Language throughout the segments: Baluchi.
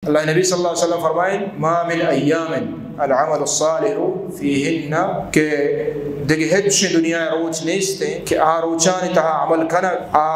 اللہ نبی صلی اللہ علیہ وسلم فرمائیں، ما من ایام العمل الصالح فیہن، کہ دگہ ہچ دنیا روچ نیست کہ آ روچانی تہا عمل کنگ آ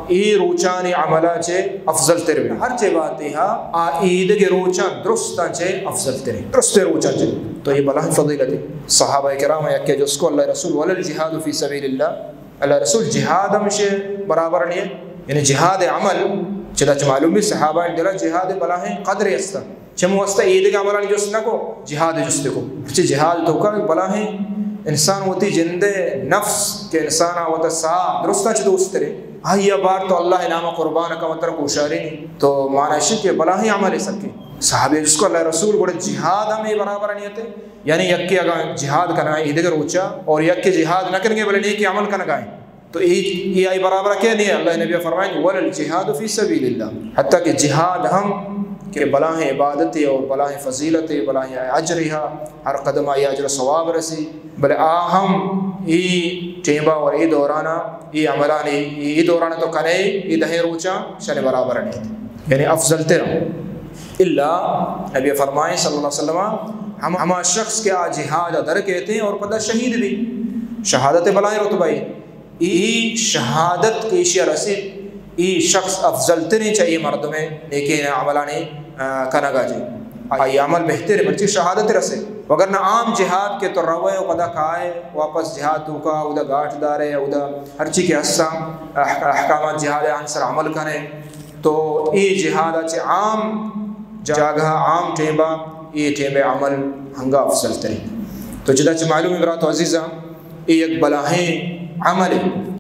ای روچانی عملا چے افضل تر بی۔ ہر چے باتے ہا آ ای دگہ روچان درستان چے افضل تر، درست روچان چے۔ تو یہ بلاہیں فضیلت ہے۔ صحابہ کرام یکے جست کو، اللہ رسول، ولا الجہاد فی سبیل اللہ؟ اللہ رسول، جہاد ہم شے برابر نہیں ہے؟ یعنی جہاد عمل، چدا چ معلوم بی صحابہ دلا جہاد بلاہیں قدر استا۔ چم واسطہ ایدگہ عملانی جست نہ کو، جہاد جست کو۔ چہ جہاد تو کا بلاہیں انسان وتی جندے نفس کہ انسان وتا سا درستان چہ دوست ترے، آئی بار تو اللہ نام قربان کا متر کوشاری نہیں۔ تو معنی شی کہ بلاہیں عمل سکے۔ صحابہ جست کو، اللہ رسول، گڑا جہاد ہم اے برابر نہیں ہے؟ یعنی یکے اگاں جہاد کنائیں ایدگہ روچا اور یکے جہاد نہ کنگے بلے نیکی عمل کنگائیں، تو ای، ای آئی برابر کہ نہیں؟ اللہ نبی فرمائیں، ولا الجہاد فی سبیل اللہ۔ حتیٰ کہ جہاد ہم کہ بلاہیں عبادتے اور بلاہیں فضیلتے، بلاہیں اجرے ہا، ہر قدم آئی اجر و ثواب رسی، بلے آ ہم ای ٹیمبا اور ای دورانا، ای عملانی، ای، ای دورانا تو کنے، ای دہیں روچاں شن برابر نہیں، یعنی افضل تر۔ اللہ نبی فرمائیں صلی اللہ علیہ وسلم، ہم، ہما شخص کہ آ جہاد در کہتے ہیں اور پدا شہید بی، شہادت بلاہیں رتبہ ہے۔ ای شہادت کہ ایشی رسید، ای شخص افضل ترین چہ ای مردمے نیکیں عملانی، آ، کنگا جی۔ آئی عمل بہتر ہے، مرچی شہادت رسے۔ وگرنہ عام جہاد کہ تو روے و پدا کائے، واپس جہاد تو کا، اودا گاٹ دارے، اودا ہرچی کہ حصہ اح-، احکامات جہاد آن سر عمل کنے۔ تو ای جہاد چہ عام جاگہ، عام ٹیمبا، ای ٹیمبے عمل ہنگا افضل ترین۔ تو چدا چہ معلوم برات و عزیزاں، اے یک بلاہیں عملے،